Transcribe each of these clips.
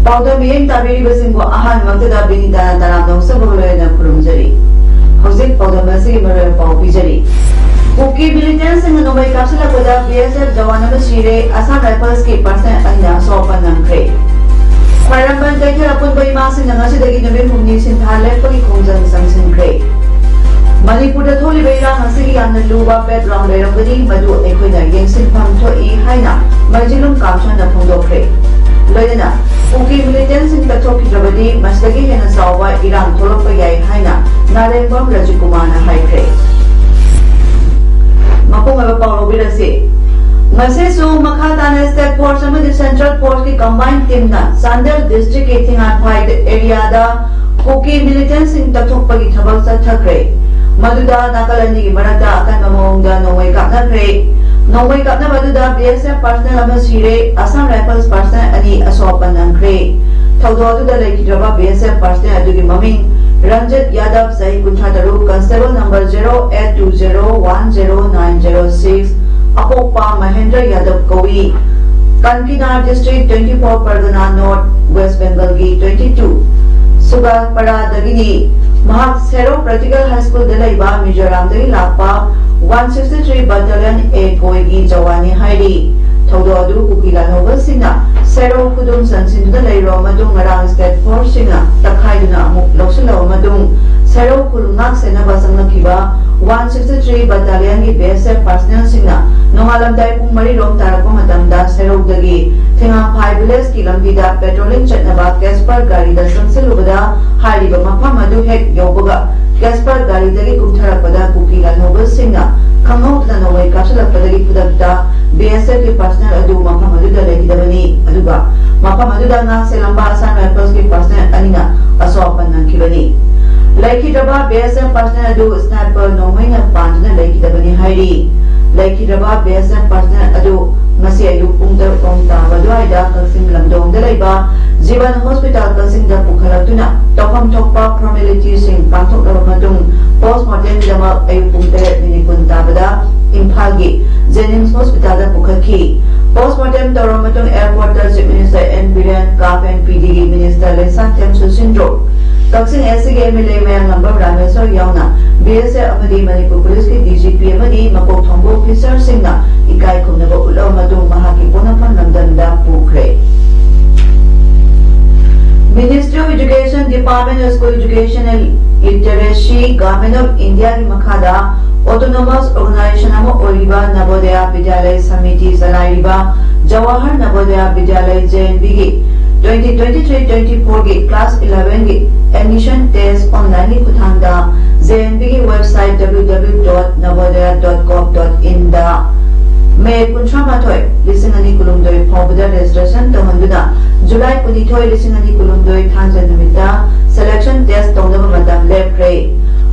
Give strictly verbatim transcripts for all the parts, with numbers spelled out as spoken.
ꯄꯥꯎꯗꯝ ꯃꯤꯠꯌꯦꯡ ꯇꯥꯕꯤꯔꯤꯕꯁꯤꯡꯕꯨ ꯑꯍꯥꯟꯕꯃꯛꯇꯗ ꯕꯤꯅꯤꯇꯥꯅ ꯇꯔꯥꯝꯅ ꯑꯣꯛꯆꯕꯒ ꯂꯣꯏꯅꯅ ꯈꯨꯔꯨꯝꯖꯔꯤ꯫ ꯍꯧꯖꯤꯛ ꯄꯥꯎꯗꯝ ꯑꯁꯤꯒꯤ ꯃꯔꯨꯑꯣꯏꯕ ꯄꯥꯎ ꯄꯤꯖꯔꯤ꯫ ꯀꯨꯀꯤ ꯃꯤꯂꯤꯇꯦꯟꯁꯤꯡꯅ ꯅꯣꯡꯃꯩ ꯀꯥꯞꯁꯤꯜꯂꯛꯄꯗ ꯕꯤ ꯑꯦꯁ ꯑꯦꯐ ꯖꯋꯥꯟ ꯑꯃ ꯁꯤꯔꯦ, ꯑꯁꯥꯝ ꯔꯥꯏꯐꯜꯁꯀꯤ ꯄꯥꯔꯁꯅꯦꯜ ꯑꯅꯤꯅ ꯑꯁꯣꯛ ꯑꯄꯟ ꯅꯪꯈ꯭ꯔꯦ꯫ ꯈ꯭ꯋꯥꯏꯔꯝꯕꯟ ꯀꯩꯊꯦꯜ ꯑꯄꯨꯟꯕ ꯏꯃꯥꯁꯤꯡꯅ ꯉꯁꯤꯗꯒꯤ ꯅꯨꯃꯤꯠ ꯍꯨꯝꯅꯤ ꯁꯤꯟꯊꯥ ꯂꯦꯞꯄꯒꯤ ꯈꯣꯡꯖꯪ ꯆꯪꯁꯤꯟꯈ꯭ꯔꯦ꯫ ꯃꯅꯤꯄꯨꯔꯗ ꯊꯣꯛꯂꯤꯕ ꯏꯔꯥꯡ ꯑꯁꯤꯒꯤ ꯌꯥꯝꯅ ꯂꯨꯕ background ꯂꯩꯔꯝꯒꯅꯤ, ꯃꯗꯨ ꯑꯩꯈꯣꯏꯅ ꯌꯦꯡꯁꯤꯟꯐꯝ ꯊꯣꯛꯏ ꯍꯥꯏꯅ ꯃꯩꯖꯤꯂꯨꯝ ꯀꯥꯝꯁꯣꯟꯅ ꯐꯣꯡꯗꯣꯛꯈ꯭ꯔꯦ꯫ ꯂꯣꯏꯅꯅ ꯀꯨꯀꯤ ꯃꯤꯂꯤꯇꯦꯟꯁꯤꯡ ꯀꯠꯊꯣꯛꯈꯤꯗ꯭ꯔꯕꯗꯤ ꯃꯁꯤꯗꯒꯤ ꯍꯦꯟꯅ ꯆꯥꯎꯕ ꯏꯔꯥꯡ ꯊꯣꯛꯂꯛꯄ ꯌꯥꯏ ꯍꯥꯏꯅ ꯅꯥꯔꯦꯡꯕꯝ ꯔꯖꯤꯀꯨꯃꯥꯔꯅ ꯍꯥꯏꯈ꯭ꯔꯦ꯫ ꯃꯄꯨꯡ ꯑꯣꯏꯕ ꯄꯥꯎ ꯂꯧꯕꯤꯔꯁꯤ꯫ ꯉꯁꯤꯁꯨ ꯃꯈꯥ ꯇꯥꯅ state force ꯑꯃꯗꯤ central forceꯀꯤ combined teamꯅ ꯆꯥꯟꯗꯦꯜ districtꯀꯤ ꯊꯤꯉꯥꯟꯐꯥꯏ areaꯗ ꯀꯨꯀꯤ ꯃꯤꯂꯤꯇꯦꯟꯁꯤꯡ ꯀꯠꯊꯣꯛꯄꯒꯤ ꯊꯕꯛ ꯆꯠꯊꯈ꯭ꯔꯦ꯫ ꯃꯗꯨꯗ ꯅꯥꯀꯜ ꯑꯅꯤꯒꯤ ꯃꯔꯛꯇ ꯑꯀꯟꯕ ꯃꯑꯣꯡꯗ ꯅꯣꯡꯃꯩ ꯀꯥꯞꯅꯈ꯭ꯔꯦ꯫ ꯅꯣꯡꯃꯩ ꯀꯥꯞꯅꯕ ꯑꯗꯨꯗ ꯕꯤ ꯑꯦꯁ ꯑꯦꯐ ꯄꯥꯔꯁꯅꯦꯜ ꯑꯃ ꯁꯤꯔꯦ, ꯑꯁꯥꯝ ꯔꯥꯏꯐꯜꯁ ꯄꯥꯔꯁꯅꯦꯜ ꯑꯅꯤ ꯑꯁꯣꯛ ꯑꯄꯟ ꯅꯪꯈ꯭ꯔꯦ꯫ ꯊꯧꯗꯣꯛ ꯑꯗꯨꯗ ꯂꯩꯈꯤꯗ꯭ꯔꯕ ꯕꯤ ꯑꯦꯁ ꯑꯦꯐ ꯄꯥꯔꯁꯅꯦꯜ ꯑꯗꯨꯒꯤ ꯃꯃꯤꯡ ꯔꯟꯖꯤꯠ ꯌꯥꯗꯕ, ꯆꯍꯤ ꯀꯨꯟꯊ꯭ꯔꯥ ꯇꯔꯨꯛ, constable number zero eight two zero one zero nine zero six, ꯑꯄꯣꯛꯄ Mahendra ꯌꯥꯗꯕ ꯀꯧꯏ꯫ ꯀꯟꯀꯤꯅꯥ district, twenty four Pargana North, West Bengalꯒꯤ twenty two ꯁꯨꯒꯥꯄꯥꯔꯥꯗꯒꯤꯅꯤ꯫ ꯃꯍꯥꯛ ꯁꯦꯔꯧ ꯄ꯭ꯔꯦꯛꯇꯤꯀꯦꯜ ꯍꯥꯏ ꯁ꯭ꯀꯨꯜꯗ ꯂꯩꯕ ꯃꯤꯖꯣꯔꯥꯝꯗꯒꯤ ꯂꯥꯛꯄ one sixty three Battalion A ꯀꯣꯏꯒꯤ ꯖꯋꯥꯟꯅꯤ ꯍꯥꯏꯔꯤ꯫ ꯊꯧꯗꯣꯛ ꯑꯗꯨ ꯀꯨꯀꯤ ꯂꯥꯟꯍꯧꯕꯁꯤꯡꯅ ꯁꯦꯔꯧ ꯈꯨꯗꯨꯝ ꯆꯟꯁꯤꯟꯗꯨꯅ ꯂꯩꯔꯨꯔꯕ ꯃꯇꯨꯡ ꯉꯔꯥꯡ state forceꯁꯤꯡꯅ ꯇꯛꯈꯥꯏꯗꯨꯅ ꯑꯃꯨꯛ ꯂꯧꯁꯤꯜꯂꯕ ꯃꯇꯨꯡ ꯁꯦꯔꯧ ꯈꯨꯜ ꯉꯥꯛ ꯁꯦꯟꯅꯕ ꯆꯪꯂꯛꯈꯤꯕ one sixty three Battalionꯒꯤ B S F personnelꯁꯤꯡꯅ ꯅꯣꯡꯉꯥꯜꯂꯝꯗꯥꯏ ꯄꯨꯡ ꯃꯔꯤ ꯔꯣꯝ ꯇꯥꯔꯛꯄ ꯃꯇꯝꯗ ꯁꯦꯔꯧꯗꯒꯤ ꯊꯦꯉꯥꯡꯐꯥꯏ villageꯀꯤ ꯂꯝꯕꯤꯗ patrolling ꯆꯠꯅꯕ Casper ꯒꯥꯔꯤꯗ ꯆꯪꯁꯤꯜꯂꯨꯕꯗ ꯍꯥꯏꯔꯤꯕ ꯃꯐꯝ ꯑꯗꯨ ꯍꯦꯛ ꯌꯧꯕꯒ Casper ꯒꯥꯔꯤꯗꯒꯤ ꯀꯨꯝꯊꯔꯛꯄꯗ ꯀꯨꯀꯤ ꯂꯥꯟꯍꯧꯕꯁꯤꯡꯅ ꯈꯪꯍꯧꯗꯅ ꯅꯣꯡꯃꯩ ꯀꯥꯞꯁꯤꯜꯂꯛꯄꯗꯒꯤ ꯈꯨꯗꯛꯇ B S Fꯀꯤ personnel ꯑꯗꯨ ꯃꯐꯝ ꯑꯗꯨꯗꯒꯤ ꯃꯐꯝ ꯑꯗꯨꯗ ꯉꯥꯛ ꯁꯦꯜꯂꯝꯕ Assam Riflesꯀꯤ personnel ꯑꯅꯤꯅ ꯑꯁꯣꯛ ꯑꯄꯟ ꯅꯪꯈꯤꯕꯅꯤ꯫ ꯂꯩꯈꯤꯗ꯭ꯔꯕ BSF personnel ꯑꯗꯨ sniper ꯅꯣꯡꯃꯩꯅ ꯄꯥꯟꯗꯨꯅ ꯂꯩꯈꯤꯗꯕꯅꯤ ꯍꯥꯏꯔꯤ꯫ ꯂꯩꯈꯤꯗ꯭ꯔꯕ BSF personnel ꯑꯗꯨ ꯉꯁꯤ ꯑꯌꯨꯛ ꯄꯨꯡ ꯇꯔꯨꯛ ꯔꯣꯝ ꯇꯥꯕ ꯑꯗꯨꯋꯥꯏꯗ ꯀꯛꯆꯤꯡ ꯂꯝꯗꯣꯡꯗ ꯂꯩꯕ ꯖꯤꯕꯟ hospital ꯀꯛꯆꯤꯡꯗ ꯄꯨꯈꯠꯂꯛꯇꯨꯅ ꯇꯧꯐꯝ ꯊꯣꯛꯄ formalityꯁꯤꯡ ꯄꯥꯡꯊꯣꯛꯂꯕ ꯃꯇꯨꯡ, postmortemꯒꯤꯗꯃꯛ ꯑꯌꯨꯛ ꯄꯨꯡ ꯇꯔꯦꯠ ꯃꯤꯅꯤꯠ ꯀꯨꯟ ꯇꯥꯕꯗ ꯏꯝꯐꯥꯜꯒꯤ JNIMS hospitalꯗ ꯄꯨꯈꯠꯈꯤ꯫ Postmortem ꯇꯧꯔꯕ ꯃꯇꯨꯡ airportꯇ Chief Minister N Biren, CAF and PDꯒꯤ minister Leishangthem ꯁꯨꯁꯤꯟꯗ꯭ꯔꯣ, Kakching SCꯒꯤ MLA ꯃꯌꯥꯡꯂꯝꯕꯝ ꯔꯥꯃꯦꯁꯣꯔ ꯌꯥꯎꯅ BSF ꯑꯃꯗꯤ ꯃꯅꯤꯄꯨꯔ policeꯀꯤ DGP ꯑꯃꯗꯤ ꯃꯀꯣꯛ ꯊꯣꯡꯕ officerꯁꯤꯡꯅ ꯏꯀꯥꯏ ꯈꯨꯝꯅꯕ ꯎꯠꯂꯕ ꯃꯇꯨꯡ ꯃꯍꯥꯛꯀꯤ ꯄꯣꯛꯅꯐꯝ ꯂꯝꯗꯝꯗ ꯄꯨꯈ꯭ꯔꯦ꯫ Ministry of Education, Department of School Education and Literacy, Government of Indiaꯒꯤ ꯃꯈꯥꯗ autonomous organization ꯑꯃ ꯑꯣꯏꯔꯤꯕ ꯅꯕꯣꯗꯌꯥ ꯕꯤꯗ꯭ꯌꯥꯂꯌ samiti ꯆꯂꯥꯏꯔꯤꯕ Jawahar ꯅꯕꯣꯗꯌꯥ ꯕꯤꯗ꯭ꯌꯥꯂꯌ JNVꯒꯤ twenty twenty-three twenty-fourꯒꯤ class elevenꯒꯤ admission test onlineꯒꯤ ꯈꯨꯠꯊꯥꯡꯗ JNVꯒꯤ website www.navodaya.gov.inꯗ May ꯀꯨꯟꯊ꯭ꯔꯥ ꯃꯥꯊꯣꯏ, ꯂꯤꯁꯤꯡ ꯑꯅꯤ ꯀꯨꯟꯍꯨꯝꯗꯣꯏ ꯐꯥꯎꯕꯗ registration ꯇꯧꯍꯟꯗꯨꯅ July ꯀꯨꯟꯅꯤꯊꯣꯏ, ꯂꯤꯁꯤꯡ ꯑꯅꯤ ꯀꯨꯟꯍꯨꯝꯗꯣꯏ ꯊꯥꯡꯖ ꯅꯨꯃꯤꯠꯇ selection test ꯇꯧꯅꯕ ꯃꯇꯝ ꯂꯦꯞꯈ꯭ꯔꯦ꯫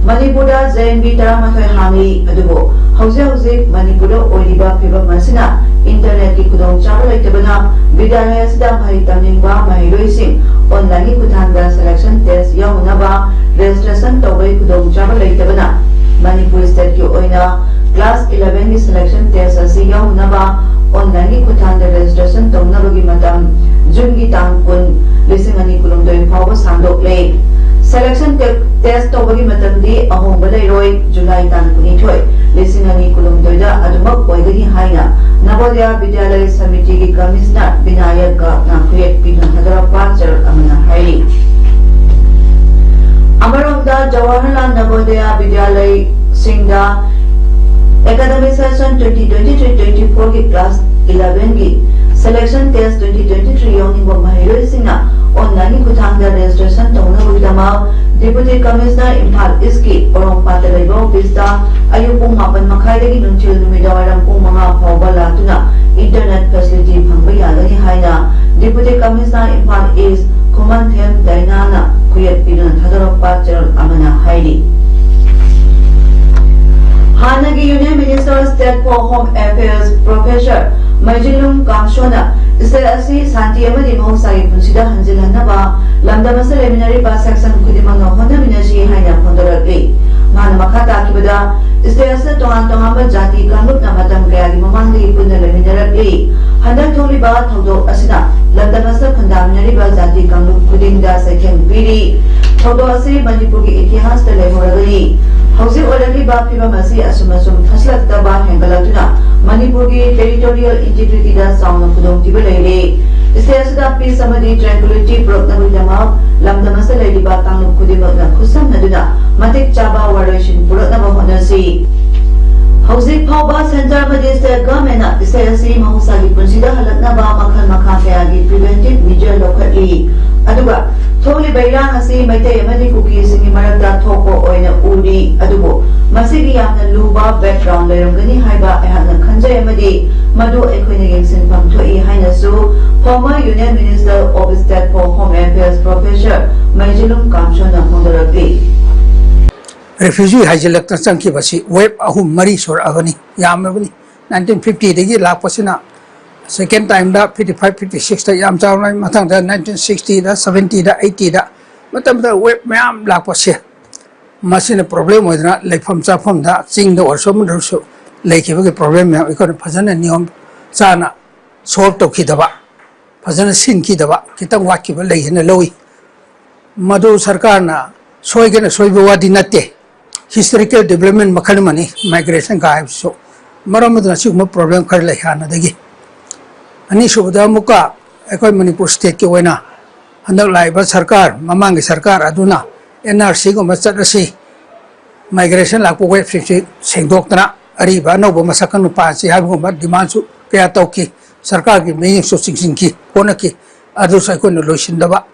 ꯃꯅꯤꯄꯨꯔꯗ JNV ꯇꯔꯥꯃꯥꯊꯣꯏ ꯍꯥꯡꯂꯤ, ꯑꯗꯨꯕꯨ ꯍꯧꯖꯤꯛ ꯍꯧꯖꯤꯛ ꯃꯅꯤꯄꯨꯔꯗ ꯑꯣꯏꯔꯤꯕ ꯐꯤꯕꯝ ꯑꯁꯤꯅ internetꯀꯤ ꯈꯨꯗꯣꯡꯆꯥꯕ ꯂꯩꯇꯕꯅ ꯕꯤꯗ꯭ꯌꯥꯂꯌ ꯑꯁꯤꯗ ꯃꯍꯩ ꯇꯝꯅꯤꯡꯕ ꯃꯍꯩꯔꯣꯏꯁꯤꯡ onlineꯒꯤ ꯈꯨꯠꯊꯥꯡꯗ selection test ꯌꯥꯎꯅꯅꯕ registration ꯇꯧꯕꯒꯤ ꯈꯨꯗꯣꯡꯆꯥꯕ ꯂꯩꯇꯕꯅ ꯃꯅꯤꯄꯨꯔ stateꯀꯤ ꯑꯣꯏꯅ class elevenꯒꯤ selection test ꯑꯁꯤ ꯌꯥꯎꯅꯅꯕ onlineꯒꯤ ꯈꯨꯠꯊꯥꯡꯗ registration ꯇꯧꯅꯕꯒꯤ ꯃꯇꯝ Juneꯒꯤ ꯇꯥꯡ ꯀꯨꯟ, ꯂꯤꯁꯤꯡ ꯑꯅꯤ ꯀꯨꯟꯍꯨꯝꯗꯣꯏ ꯐꯥꯎꯕ ꯁꯥꯡꯗꯣꯛꯂꯦ꯫ Selection te-, test ꯇꯧꯕꯒꯤ ꯃꯇꯝꯗꯤ ꯑꯍꯣꯡꯕ ꯂꯩꯔꯣꯏ, July ꯇꯥꯡ ꯀꯨꯟꯅꯤꯊꯣꯏ, ꯂꯤꯁꯤꯡ ꯑꯅꯤ ꯀꯨꯟꯍꯨꯝꯗꯣꯏꯗ ꯑꯗꯨꯃꯛ ꯑꯣꯏꯒꯅꯤ ꯍꯥꯏꯅ ꯅꯕꯣꯗꯌꯥ ꯕꯤꯗ꯭ꯌꯥꯂꯌ ꯁꯃꯤꯇꯤꯒꯤ commissioner ꯕꯤꯅꯥꯌꯛ ꯒꯥꯛꯅ ꯈꯨꯌꯦꯛ ꯄꯤꯗꯨꯅ ꯊꯥꯗꯣꯔꯛꯄ ꯆꯦꯔꯣꯜ ꯑꯃꯅ ꯍꯥꯏꯔꯤ꯫ ꯑꯃꯔꯣꯝꯗ, Jawaharlal ꯅꯕꯣꯗꯌꯥ ꯕꯤꯗ꯭ꯌꯥꯂꯌꯁꯤꯡꯗ academic session twenty twenty-three twenty-fourꯒꯤ class elevenꯒꯤ selection test twenty twenty-three ꯌꯥꯎꯅꯤꯡꯕ ꯃꯍꯩꯔꯣꯏꯁꯤꯡꯅ onlineꯒꯤ ꯈꯨꯠꯊꯥꯡꯗ registration ꯇꯧꯅꯕꯒꯤꯗꯃꯛ Deputy Commissioner ꯏꯝꯐꯥꯜ Eastꯀꯤ ꯄꯣꯔꯣꯝꯄꯥꯠꯇ ꯂꯩꯕ officeꯇ ꯑꯌꯨꯛ ꯄꯨꯡ ꯃꯥꯄꯟ ꯃꯈꯥꯏꯗꯒꯤ ꯅꯨꯡꯊꯤꯜ ꯅꯨꯃꯤꯗꯥꯡꯋꯥꯏꯔꯝ ꯄꯨꯡ ꯃꯉꯥ ꯐꯥꯎꯕ ꯂꯥꯛꯇꯨꯅ internet facility ꯐꯪꯕ ꯌꯥꯒꯅꯤ ꯍꯥꯏꯅ Deputy Commissioner ꯏꯝꯐꯥꯜ ꯏꯁ ꯈꯨꯃꯟꯊꯦꯝ ꯗꯥꯏꯅꯥꯅ ꯈꯨꯌꯦꯠ ꯄꯤꯗꯨꯅ ꯊꯥꯗꯣꯔꯛꯄ ꯆꯦꯔꯣꯜ ꯑꯃꯅ ꯍꯥꯏꯔꯤ꯫ ꯍꯥꯟꯅꯒꯤ Union Minister State for Home Affairs Professor ꯃꯩꯖꯤꯂꯨꯝ ꯀꯥꯝꯁꯣꯅ state ꯑꯁꯤ ꯁꯥꯟꯇꯤ ꯑꯃꯗꯤ ꯃꯍꯧꯁꯥꯒꯤ ꯄꯨꯟꯁꯤꯗ ꯍꯟꯖꯤꯜꯍꯟꯅꯕ ꯂꯝꯗꯝ ꯑꯁꯤꯗ ꯂꯩꯃꯤꯟꯅꯔꯤꯕ section ꯈꯨꯗꯤꯡꯃꯛꯅ ꯍꯣꯠꯅꯃꯤꯟꯅꯁꯤ ꯍꯥꯏꯅ ꯐꯣꯡꯗꯣꯔꯛꯂꯤ꯫ ꯃꯥꯅ ꯃꯈꯥ ꯇꯥꯈꯤꯕꯗ, state ꯑꯁꯤꯗ ꯇꯣꯉꯥꯟ ꯇꯣꯉꯥꯟꯕ ꯖꯥꯇꯤ ꯀꯥꯡꯂꯨꯞꯅ ꯃꯇꯝ ꯀꯌꯥꯒꯤ ꯃꯃꯥꯡꯗꯒꯤ ꯄꯨꯟꯅ ꯂꯩꯃꯤꯟꯅꯔꯛꯂꯤ꯫ ꯍꯟꯗꯛ ꯊꯣꯛꯂꯤꯕ ꯊꯧꯗꯣꯛ ꯑꯁꯤꯅ ꯂꯝꯗꯝ ꯑꯁꯤꯗ ꯈꯨꯟꯗꯥꯃꯤꯟꯅꯔꯤꯕ ꯖꯥꯇꯤ ꯀꯥꯡꯂꯨꯞ ꯈꯨꯗꯤꯡꯗ ꯆꯩꯊꯦꯡ ꯄꯤꯔꯤ꯫ ꯊꯧꯗꯣꯛ ꯑꯁꯤ ꯃꯅꯤꯄꯨꯔꯒꯤ ꯏꯇꯤꯍꯥꯁꯇ ꯂꯩꯍꯧꯔꯒꯅꯤ꯫ ꯍꯧꯖꯤꯛ ꯑꯣꯏꯔꯛꯂꯤꯕ ꯐꯤꯕꯝ ꯑꯁꯤ ꯑꯁꯨꯝ ꯑꯁꯨꯝ ꯐꯠꯁꯤꯜꯂꯛꯇꯕ ꯍꯦꯟꯒꯠꯂꯛꯇꯨꯅ ꯃꯅꯤꯄꯨꯔꯒꯤ territorial integrityꯗ ꯆꯥꯎꯅ ꯈꯨꯗꯣꯡꯊꯤꯕ ꯂꯩꯔꯦ꯫ State ꯑꯁꯤꯗ peace ꯑꯃꯗꯤ tranquility ꯄꯨꯔꯛꯅꯕꯒꯤꯗꯃꯛ ꯂꯝꯗꯝ ꯑꯁꯤꯗ ꯂꯩꯔꯤꯕ ꯀꯥꯡꯂꯨꯞ ꯈꯨꯗꯤꯡꯃꯛꯅ ꯈꯨꯠꯁꯝꯅꯗꯨꯅ ꯃꯇꯤꯛ ꯆꯥꯕ ꯋꯥꯔꯣꯏꯁꯤꯟ ꯄꯨꯔꯛꯅꯕ ꯍꯣꯠꯅꯁꯤ꯫ ꯍꯧꯖꯤꯛ ꯐꯥꯎꯕ centre ꯑꯃꯗꯤ state governmentꯅ state ꯑꯁꯤ ꯃꯍꯧꯁꯥꯒꯤ ꯄꯨꯟꯁꯤꯗ ꯍꯜꯂꯛꯅꯕ ꯃꯈꯜ ꯃꯈꯥ ꯀꯌꯥꯒꯤ preventive measure ꯂꯧꯈꯠꯂꯤ꯫ ꯑꯗꯨꯒ ꯊꯣꯛꯂꯤꯕ ꯏꯔꯥꯡ ꯑꯁꯤ ꯃꯩꯇꯩ ꯑꯃꯗꯤ ꯀꯨꯀꯤꯁꯤꯡꯒꯤ ꯃꯔꯛꯇ ꯊꯣꯛꯄ ꯑꯣꯏꯅ ꯎꯔꯤ꯫ ꯑꯗꯨꯕꯨ ꯃꯁꯤꯒꯤ ꯌꯥꯝꯅ ꯂꯨꯕ background ꯂꯩꯔꯝꯒꯅꯤ ꯍꯥꯏꯕ ꯑꯩꯍꯥꯛꯅ ꯈꯟꯖꯩ ꯑꯃꯗꯤ ꯃꯗꯨ ꯑꯩꯈꯣꯏꯅ ꯌꯦꯡꯁꯤꯟꯐꯝ ꯊꯣꯛꯏ ꯍꯥꯏꯅꯁꯨ former Union Minister of State for Home Affairs Professor ꯃꯩꯖꯤꯂꯨꯝ ꯀꯥꯝꯁꯣꯟꯅ ꯐꯣꯡꯗꯣꯔꯛꯂꯤ꯫ Refugee ꯍꯥꯏꯖꯤꯜꯂꯛꯇꯅ ꯆꯪꯈꯤꯕꯁꯤ wave ꯑꯍꯨꯝ ꯃꯔꯤ ꯁꯨꯔꯛꯑꯕꯅꯤ, ꯌꯥꯝꯂꯕꯅꯤ꯫ Nineteen fiftyꯗꯒꯤ ꯂꯥꯛꯄꯁꯤꯅ second timeꯗ fifty five, fifty sixꯇ ꯌꯥꯝ ꯆꯥꯎꯅ, ꯃꯊꯪꯗ nineteen sixtyꯗ, seventyꯗ, eightyꯗ, ꯃꯇꯝꯗ wave ꯃꯌꯥꯝ ꯂꯥꯛꯄꯁꯦ, ꯃꯁꯤꯅ problem ꯑꯣꯏꯗꯅ ꯂꯩꯐꯝ ꯆꯥꯐꯝꯗ ꯆꯤꯡꯗ ꯑꯣꯏꯔꯁꯨ ꯑꯃꯗ ꯑꯣꯏꯔꯁꯨ ꯂꯩꯈꯤꯕꯒꯤ problem ꯃꯌꯥꯝ ꯑꯩꯈꯣꯏꯅ ꯐꯖꯅ ꯅꯤꯌꯣꯝ ꯆꯥꯅ solve ꯇꯧꯈꯤꯗꯕ, ꯐꯖꯅ ꯁꯤꯟꯈꯤꯗꯕ, ꯈꯤꯇꯪ ꯋꯥꯠꯈꯤꯕ ꯂꯩ ꯍꯥꯏꯅ ꯂꯧꯏ꯫ ꯃꯗꯨ ꯁꯔꯀꯥꯔꯅ ꯁꯣꯏꯒꯅ ꯁꯣꯏꯕ ꯋꯥꯗꯤ ꯅꯠꯇꯦ꯫ Historical development ꯃꯈꯜ ꯑꯃꯅꯤ migration ꯀ ꯍꯥꯏꯕꯁꯤꯁꯨ꯫ ꯃꯔꯝ ꯑꯗꯨꯅ ꯑꯁꯤꯒꯨꯝꯕ problem ꯈꯔ ꯂꯩ ꯍꯥꯟꯅꯗꯒꯤ꯫ ꯑꯅꯤꯁꯨꯕꯗ ꯑꯃꯨꯛꯀ ꯑꯩꯈꯣꯏ ꯃꯅꯤꯄꯨꯔ stateꯀꯤ ꯑꯣꯏꯅ ꯍꯟꯗꯛ ꯂꯥꯛꯏꯕ ꯁꯔꯀꯥꯔ, ꯃꯃꯥꯡꯒꯤ ꯁꯔꯀꯥꯔ ꯑꯗꯨꯅ NRCꯒꯨꯝꯕ ꯆꯠꯂꯁꯤ, migration ꯂꯥꯛꯄ waveꯁꯤꯡꯁꯤ ꯁꯦꯡꯗꯣꯛꯇꯅ ꯑꯔꯤꯕ ꯑꯅꯧꯕ ꯃꯁꯛ ꯈꯪꯅ ꯄꯥꯟꯁꯤ ꯍꯥꯏꯕꯒꯨꯝꯕ demandꯁꯨ ꯀꯌꯥ ꯇꯧꯈꯤ꯫ ꯁꯔꯀꯥꯔꯒꯤ ꯃꯤꯠꯌꯦꯡꯁꯨ ꯆꯤꯡꯁꯤꯟꯈꯤ, ꯍꯣꯠꯅꯈꯤ꯫ ꯑꯗꯨꯁꯨ ꯑꯩꯈꯣꯏꯅ ꯂꯣꯏꯁꯤꯟꯗꯕ,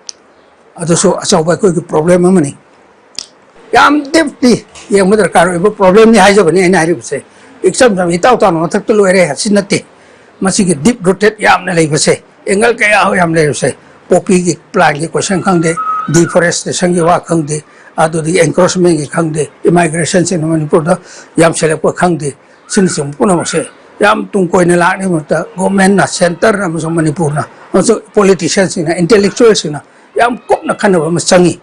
ꯑꯗꯨꯁꯨ ꯑꯆꯧꯕ ꯑꯩꯈꯣꯏꯒꯤ problem ꯑꯃꯅꯤ꯫ ꯌꯥꯝ deeply ꯌꯦꯡꯕ ꯗꯔꯀꯥꯔ ꯑꯣꯏꯕ problemꯅꯤ ꯍꯥꯏꯖꯕꯅꯤ ꯑꯩꯅ ꯍꯥꯏꯔꯤꯕꯁꯦ꯫ ꯏꯆꯝ ꯆꯝ ꯏꯇꯥꯎ ꯇꯥꯎꯅ ꯃꯊꯛꯇ ꯂꯣꯏꯔꯦ ꯍꯥꯏꯕꯁꯤ ꯅꯠꯇꯦ꯫ ꯃꯁꯤꯒꯤ deep rooted ꯌꯥꯝꯅ ꯂꯩꯕꯁꯦ ꯑꯦꯡꯒꯜ ꯀꯌꯥ ꯌꯥꯝ ꯂꯩꯔꯤꯁꯦ꯫ ꯄꯣꯄꯤꯒꯤ ꯄ꯭ꯂꯥꯟꯒꯤ ꯀꯣꯏꯁꯟ ꯈꯪꯗꯦ, ꯗꯤꯐꯣꯔꯦꯁꯇꯦꯁꯟꯒꯤ ꯋꯥ ꯈꯪꯗꯦ, ꯑꯗꯨꯗꯒꯤ ꯑꯦꯟꯀ꯭ꯔꯣꯆꯃꯦꯟꯒꯤ ꯈꯪꯗꯦ, ꯏꯃꯥꯏꯒ꯭ꯔꯦꯁꯟꯁꯤꯡꯅ ꯃꯅꯤꯄꯨꯔꯗ ꯌꯥꯝꯁꯤꯜꯂꯛꯄ ꯈꯪꯗꯦ꯫ ꯁꯤꯅꯆꯤꯡꯕ ꯄꯨꯝꯅꯃꯛꯁꯦ ꯌꯥꯝ ꯇꯨꯡ ꯀꯣꯏꯅ ꯂꯥꯛꯅꯕꯒꯤꯗꯃꯛꯇ ꯒꯣꯔꯃꯦꯟꯅ, ꯁꯦꯟꯇꯔꯅ ꯑꯃꯁꯨꯡ ꯃꯅꯤꯄꯨꯔꯅ ꯑꯃꯁꯨꯡ ꯄꯣꯂꯤꯇꯤꯁꯤꯌꯥꯟꯁꯤꯡꯅ, ꯏꯟꯇꯦꯂꯦꯛꯆꯨꯋꯦꯜꯁꯤꯡꯅ ꯌꯥꯝ ꯀꯨꯞꯅ ꯈꯟꯅꯕ ꯑꯃ ꯆꯪꯉꯤ꯫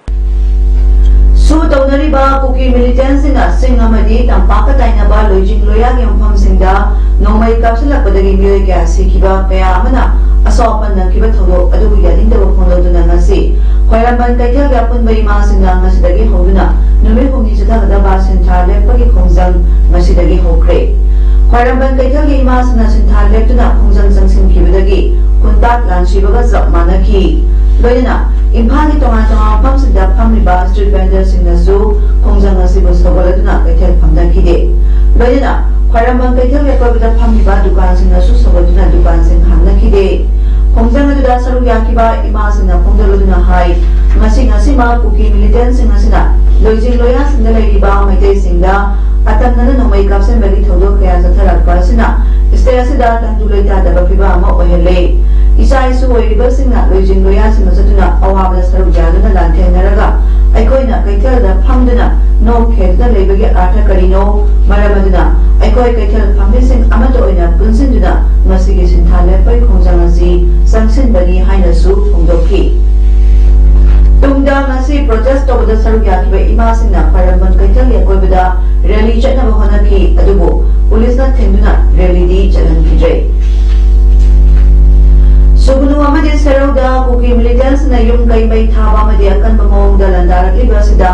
ꯁꯨ ꯇꯧꯅꯔꯤꯕ ꯀꯨꯀꯤ ꯃꯤꯂꯤꯇꯦꯟꯁꯤꯡꯅ ꯆꯤꯡ ꯑꯃꯗꯤ ꯇꯝꯄꯥꯛꯀ ꯇꯥꯏꯅꯕ ꯂꯣꯏꯖꯤꯡ ꯂꯣꯌꯥꯒꯤ ꯃꯐꯝꯁꯤꯡꯗ ꯅꯣꯡꯃꯩ ꯀꯥꯞꯁꯤꯜꯂꯛꯄꯗꯒꯤ ꯃꯤꯑꯣꯏ ꯀꯌꯥ ꯁꯤꯈꯤꯕ, ꯀꯌꯥ ꯑꯃꯅ ꯑꯁꯣꯛ ꯑꯄꯟ ꯅꯪꯈꯤꯕ ꯊꯧꯗꯣꯛ ꯑꯗꯨꯕꯨ ꯌꯥꯅꯤꯡꯗꯕ ꯐꯣꯡꯗꯣꯛꯇꯨꯅ ꯉꯁꯤ ꯈ꯭ꯋꯥꯏꯔꯝꯕꯟ ꯀꯩꯊꯦꯜꯒꯤ ꯑꯄꯨꯟꯕ ꯏꯃꯥꯁꯤꯡꯅ ꯉꯁꯤꯗꯒꯤ ꯍꯧꯗꯨꯅ ꯅꯨꯃꯤꯠ ꯍꯨꯝꯅꯤ ꯆꯠꯊꯒꯗꯕ ꯁꯤꯟꯊꯥ ꯂꯦꯞꯄꯒꯤ ꯈꯣꯡꯖꯪ ꯉꯁꯤꯗꯒꯤ ꯍꯧꯈ꯭ꯔꯦ꯫ ꯈ꯭ꯋꯥꯏꯔꯝꯕꯟ ꯀꯩꯊꯦꯜꯒꯤ ꯏꯃꯥꯁꯤꯡꯅ ꯁꯤꯟꯊꯥ ꯂꯦꯞꯇꯨꯅ ꯈꯣꯡꯖꯪ ꯆꯪꯁꯤꯟꯈꯤꯕꯗꯒꯤ ꯈꯨꯟꯇꯥꯛ ꯂꯥꯟꯁꯤꯕꯒ ꯆꯞ ꯃꯥꯟꯅꯈꯤ꯫ ꯂꯣꯏꯅꯅ ꯏꯝꯐꯥꯜꯒꯤ ꯇꯣꯉꯥꯟ ꯇꯣꯉꯥꯟꯕ ꯃꯐꯝꯁꯤꯡꯗ ꯐꯝꯂꯤꯕ ꯁ꯭ꯇ꯭ꯔꯤꯠ ꯚꯦꯟꯗꯔꯁꯤꯡꯅꯁꯨ ꯈꯣꯡꯖꯪ ꯑꯁꯤꯕꯨ ꯁꯧꯒꯠꯂꯗꯨꯅ ꯀꯩꯊꯦꯜ ꯐꯝꯅꯈꯤꯗꯦ꯫ ꯂꯣꯏꯅꯅ ꯈ꯭ꯋꯥꯏꯔꯝꯕꯟ ꯀꯩꯊꯦꯜꯒꯤ ꯑꯀꯣꯏꯕꯗ ꯐꯝꯂꯤꯕ ꯗꯨꯀꯥꯟꯁꯤꯡꯅꯁꯨ ꯁꯧꯒꯠꯇꯨꯅ ꯗꯨꯀꯥꯟꯁꯤꯡ ꯍꯥꯡꯅꯈꯤꯗꯦ꯫ ꯈꯣꯡꯖꯪ ꯑꯗꯨꯗ ꯁꯔꯨꯛ ꯌꯥꯈꯤꯕ ꯏꯃꯥꯁꯤꯡꯅ ꯐꯣꯡꯗꯣꯛꯂꯗꯨꯅ ꯍꯥꯏ, ꯉꯁꯤ ꯉꯁꯤꯃꯛ ꯀꯨꯀꯤ ꯃꯤꯂꯤꯇꯦꯟꯁꯤꯡ ꯑꯁꯤꯅ ꯂꯣꯏꯖꯤꯡ ꯂꯣꯌꯥꯁꯤꯡꯗ ꯂꯩꯔꯤꯕ ꯃꯩꯇꯩꯁꯤꯡꯗ ꯑꯇꯝꯅꯅ ꯅꯣꯡꯃꯩ ꯀꯥꯞꯁꯤꯟꯕꯒꯤ ꯊꯧꯗꯣꯛ ꯀꯌꯥ ꯆꯠꯊꯔꯛꯄ ꯑꯁꯤꯅ ꯁ꯭ꯇꯦꯠ ꯑꯁꯤꯗ ꯇꯪꯗꯨ ꯂꯩꯇꯥꯗꯕ ꯐꯤꯚꯝ ꯑꯃ ꯑꯣꯏꯍꯜꯂꯦ꯫ ꯏꯆꯥ ꯏꯁꯨ ꯑꯣꯏꯔꯤꯕꯁꯤꯡꯅ ꯂꯣꯏꯖꯤꯡ ꯂꯣꯌꯥꯁꯤꯡꯗ ꯆꯠꯇꯨꯅ ꯑꯋꯥꯕꯗ ꯁꯔꯨꯛ ꯌꯥꯗꯨꯅ ꯂꯥꯟꯊꯦꯡꯅꯔꯒ ꯑꯩꯈꯣꯏꯅ ꯀꯩꯊꯦꯜꯗ ꯐꯝꯗꯨꯅ ꯅꯣꯛ ꯈꯦꯗꯨꯅ ꯂꯩꯕꯒꯤ ꯑꯥꯔꯊ ꯀꯔꯤꯅꯣ? ꯃꯔꯝ ꯑꯗꯨꯅ ꯑꯩꯈꯣꯏ ꯀꯩꯊꯦꯜ ꯐꯝꯕꯤꯁꯤꯡ ꯑꯃꯠꯇ ꯑꯣꯏꯅ ꯄꯨꯟꯁꯤꯟꯗꯨꯅ ꯃꯁꯤꯒꯤ ꯁꯤꯟꯊꯥ ꯂꯦꯞꯄꯒꯤ ꯈꯣꯡꯖꯪ ꯑꯁꯤ ꯆꯪꯁꯤꯟꯕꯅꯤ ꯍꯥꯏꯅꯁꯨ ꯐꯣꯡꯗꯣꯛꯈꯤ꯫ ꯇꯨꯡꯗ ꯉꯁꯤ ꯄ꯭ꯔꯣꯇꯦꯁ ꯇꯧꯕꯗ ꯁꯔꯨꯛ ꯌꯥꯈꯤꯕ ꯏꯃꯥꯁꯤꯡꯅ ꯈ꯭ꯋꯥꯏꯔꯝꯕꯟ ꯀꯩꯊꯦꯜꯒꯤ ꯑꯀꯣꯏꯕꯗ ꯔꯦꯂꯤ ꯆꯠꯅꯕ ꯍꯣꯠꯅꯈꯤ, ꯑꯗꯨꯕꯨ ꯄꯨꯂꯤꯁꯅ ꯊꯤꯡꯗꯨꯅ ꯔꯦꯂꯤꯗꯤ ꯆꯠꯍꯟꯈꯤꯗ꯭ꯔꯦ꯫ ꯁꯨꯒꯅꯨ ꯑꯃꯗꯤ ꯁꯦꯔꯧꯗ ꯀꯨꯀꯤ ꯃꯤꯂꯤꯇꯦꯟꯁꯅ ꯌꯨꯝ ꯀꯩ ꯃꯩ ꯊꯥꯕ ꯑꯃꯗꯤ ꯑꯀꯟꯕ ꯃꯑꯣꯡꯗ ꯂꯥꯟꯗꯥꯔꯛꯂꯤꯕ ꯑꯁꯤꯗ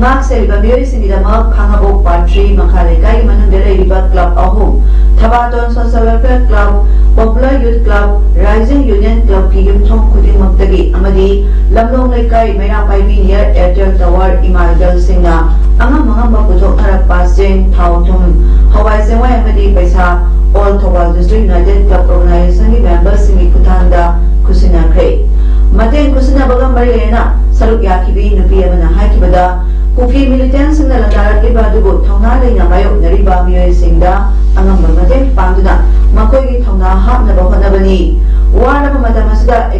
ꯉꯥꯛ ꯁꯦꯜꯂꯤꯕ ꯃꯤꯑꯣꯏꯁꯤꯡꯒꯤꯗꯃꯛ ꯈꯥꯉꯕꯣꯛ ꯄꯥꯔꯠ ꯊ꯭ꯔꯤ ꯃꯈꯥ ꯂꯩꯀꯥꯏꯒꯤ ꯃꯅꯨꯡꯗ ꯂꯩꯔꯤꯕ ꯀ꯭ꯂꯕ ꯑꯍꯨꯝ, ꯊꯕꯥꯇꯣꯟ social welfare club, popular youth club, rising union ꯀ꯭ꯂꯕꯀꯤ ꯌꯨꯝꯊꯣꯡ ꯈꯨꯗꯤꯡꯃꯛꯇꯒꯤ ꯑꯃꯗꯤ ꯂꯝꯂꯣꯡ ꯂꯩꯀꯥꯏ ꯃꯩꯔꯥ ꯄꯥꯏꯕꯤ ꯅꯤꯌꯔ ꯑꯦꯌꯔꯇꯦꯜ ꯇꯋꯥꯔ ꯏꯃꯥ ꯏꯕꯦꯜꯁꯤꯡꯅ ꯑꯉꯝ ꯑꯉꯝꯕ ꯄꯨꯊꯣꯛꯅꯔꯛꯄ ꯆꯦꯡ, ꯊꯥꯎ, ꯊꯨꯝ, ꯍꯋꯥꯏ ꯆꯦꯡꯋꯥꯏ ꯑꯃꯗꯤ ꯄꯩꯁꯥ All Thawal District United Club Organization ꯒꯤ ꯃꯦꯝꯕꯔꯁꯤꯡꯒꯤ ꯈꯨꯠꯊꯥꯡꯗ ꯈꯨꯠꯁꯤꯟꯅꯈ꯭ꯔꯦ꯫ ꯃꯇꯦꯡ ꯈꯨꯠꯁꯤꯟꯅꯕꯒ ꯃꯔꯤ ꯂꯩꯅꯅ ꯁꯔꯨꯛ ꯌꯥꯈꯤꯕꯤ ꯅꯨꯄꯤ ꯑꯃꯅ ꯍꯥꯏꯈꯤꯕꯗ, ꯀꯨꯀꯤ ꯃꯤꯂꯤꯇꯦꯟꯁꯤꯡꯅ ꯂꯥꯟꯗꯥꯔꯛꯂꯤꯕ ꯑꯗꯨꯕꯨ ꯊꯧꯅꯥ ꯂꯩꯅ ꯃꯥꯌꯣꯛꯅꯔꯤꯕ ꯃꯤꯑꯣꯏꯁꯤꯡꯗ ꯑꯉꯝꯕ ꯃꯇꯦꯡ ꯄꯥꯡꯗꯨꯅ ꯃꯈꯣꯏꯒꯤ ꯊꯧꯅꯥ ꯍꯥꯞꯅꯕ ꯍꯣꯠꯅꯕꯅꯤ꯫ ꯋꯥꯔꯕ ꯃꯇꯝ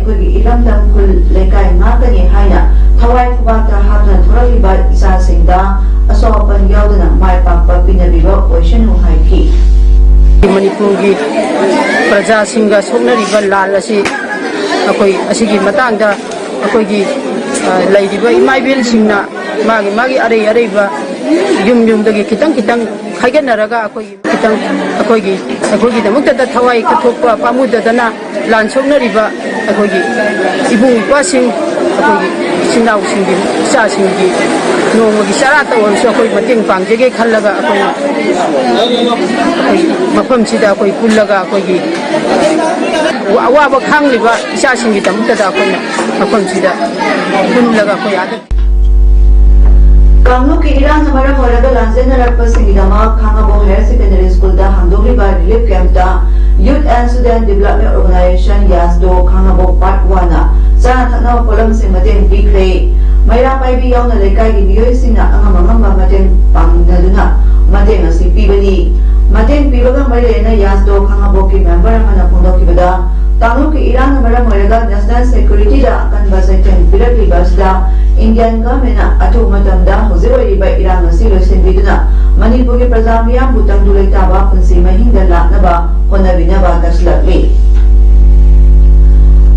ꯑꯩꯈꯣꯏꯒꯤ ꯏꯔꯝꯗꯝ ꯈꯨꯜ ꯂꯩꯀꯥꯏ ꯉꯥꯛꯀꯅꯤ ꯍꯥꯏꯅ ꯊꯋꯥꯏ ꯈꯨꯕꯥꯛꯇ ꯍꯥꯞꯇꯨꯅ ꯊꯣꯔꯛꯂꯤꯕ ꯏꯆꯥꯁꯤꯡꯗ ꯑꯁꯣꯛ ꯑꯄꯟ ꯌꯥꯎꯗꯅ ꯃꯥꯏ ꯄꯥꯛꯄ ꯄꯤꯅꯕꯤꯕ ꯑꯣꯏꯁꯅꯨ ꯍꯥꯏꯈꯤ꯫ ꯃꯅꯤꯄꯨꯔꯒꯤ ꯄ꯭ꯔꯖꯥꯁꯤꯡꯒ ꯁꯣꯛꯅꯔꯤꯕ ꯂꯥꯟ ꯑꯁꯤ ꯑꯩꯈꯣꯏ ꯑꯁꯤꯒꯤ ꯃꯇꯥꯡꯗ ꯑꯩꯈꯣꯏꯒꯤ, ꯑ, ꯂꯩꯔꯤꯕ ꯏꯃꯥ ꯏꯕꯦꯜꯁꯤꯡꯅ ꯃꯥꯒꯤ ꯃꯥꯒꯤ ꯑꯔꯩ ꯑꯔꯩꯕ ꯌꯨꯝ ꯌꯨꯝꯗꯒꯤ ꯈꯤꯇꯪ ꯈꯤꯇꯪ ꯈꯥꯏꯒꯠꯅꯔꯒ ꯑꯩꯈꯣꯏꯒꯤ ꯈꯤꯇꯪ ꯑꯩꯈꯣꯏꯒꯤ ꯑꯩꯈꯣꯏꯒꯤꯗꯃꯛꯇꯗ ꯊꯋꯥꯏ ꯀꯠꯊꯣꯛꯄ ꯄꯥꯝꯃꯨꯗꯗꯅ ꯂꯥꯟ ꯁꯣꯛꯅꯔꯤꯕ ꯑꯩꯈꯣꯏꯒꯤ ꯏꯕꯨꯡ ꯏꯄ꯭ꯋꯥꯁꯤꯡ, ꯑꯩꯈꯣꯏꯒꯤ ꯏꯆꯤꯟ ꯏꯅꯥꯎꯁꯤꯡꯒꯤ, ꯏꯆꯥꯁꯤꯡꯒꯤ ꯅꯣꯡꯃꯒꯤ ꯆꯔꯥꯇ ꯑꯣꯏꯔꯁꯨ ꯑꯩꯈꯣꯏ ꯃꯇꯦꯡ ꯄꯥꯡꯖꯒꯦ ꯈꯜꯂꯒ ꯑꯩꯈꯣꯏꯅ ꯑꯩꯈꯣꯏ ꯃꯐꯝꯁꯤꯗ ꯑꯩꯈꯣꯏ ꯄꯨꯜꯂꯒ ꯑꯩꯈꯣꯏꯒꯤ ꯑꯋꯥꯕ ꯈꯥꯡꯂꯤꯕ ꯏꯆꯥꯁꯤꯡꯒꯤꯗꯃꯛꯇꯗ ꯑꯩꯈꯣꯏꯅ ꯃꯐꯝꯁꯤꯗ ꯄꯨꯜꯂꯒ ꯑꯩꯈꯣꯏ ꯑꯥꯗ ꯀꯥꯡꯂꯨꯞꯀꯤ ꯏꯔꯥꯡꯅ ꯃꯔꯝ ꯑꯣꯏꯔꯒ ꯂꯥꯟꯖꯦꯟꯅꯔꯛꯄꯁꯤꯡꯒꯤꯗꯃꯛ ꯈꯥꯉꯕꯣꯛ ꯍꯥꯌꯔ ꯁꯦꯀꯦꯟꯗꯔꯤ ꯁ꯭ꯀꯨꯜꯗ ꯍꯥꯡꯗꯣꯛꯂꯤꯕ ꯔꯤꯂꯤꯐ ꯀꯦꯝꯞꯇ Youth and Student Development Organization, YASDO, Khangabok part ꯋꯥꯟꯅ ꯆꯥꯅ ꯊꯛꯅꯕ ꯄꯣꯠꯂꯝꯁꯤꯡ ꯃꯇꯦꯡ ꯄꯤꯈ꯭ꯔꯦ꯫ ꯃꯩꯔꯥ ꯄꯥꯏꯕꯤ ꯌꯥꯎꯅ ꯂꯩꯀꯥꯏꯒꯤ ꯃꯤꯑꯣꯏꯁꯤꯡꯅ ꯑꯉꯝ ꯑꯉꯝꯕ ꯃꯇꯦꯡ ꯄꯥꯡꯅꯗꯨꯅ ꯃꯇꯦꯡ ꯑꯁꯤ ꯄꯤꯕꯅꯤ꯫ ꯃꯇꯦꯡ ꯄꯤꯕꯒ ꯃꯔꯤ ꯂꯩꯅꯅ ꯌꯥꯁꯗꯣ ꯈꯥꯉꯕꯣꯛꯀꯤ ꯃꯦꯝꯕꯔ ꯑꯃꯅ ꯐꯣꯡꯗꯣꯛꯈꯤꯕꯗ, ꯀꯥꯡꯂꯨꯞꯀꯤ ꯏꯔꯥꯡꯅ ꯃꯔꯝ ꯑꯣꯏꯔꯒ ꯅꯦꯁꯅꯦꯜ ꯁꯦꯀ꯭ꯌꯨꯔꯤꯇꯤꯗ ꯑꯀꯟꯕ ꯆꯩꯊꯦꯡ ꯄꯤꯔꯛꯂꯤꯕ ꯑꯁꯤꯗ ꯏꯟꯗꯤꯌꯥꯟ ꯒꯚꯔꯟꯃꯦꯟꯠꯅ ꯑꯊꯨꯕ ꯃꯇꯝꯗ ꯍꯧꯖꯤꯛ ꯑꯣꯏꯔꯤꯕ ꯏꯔꯥꯡ ꯑꯁꯤ ꯂꯣꯏꯁꯤꯟꯕꯤꯗꯨꯅ ꯃꯅꯤꯄꯨꯔꯒꯤ ꯄ꯭ꯔꯖꯥ ꯃꯤꯌꯥꯝꯕꯨ ꯇꯪꯗꯨ ꯂꯩꯇꯥꯕ ꯄꯨꯟꯁꯤ ꯃꯍꯤꯡꯗ ꯂꯥꯛꯅꯕ ꯍꯣꯠꯅꯕꯤꯅꯕ ꯇꯛꯁꯤꯜꯂꯛꯂꯤ꯫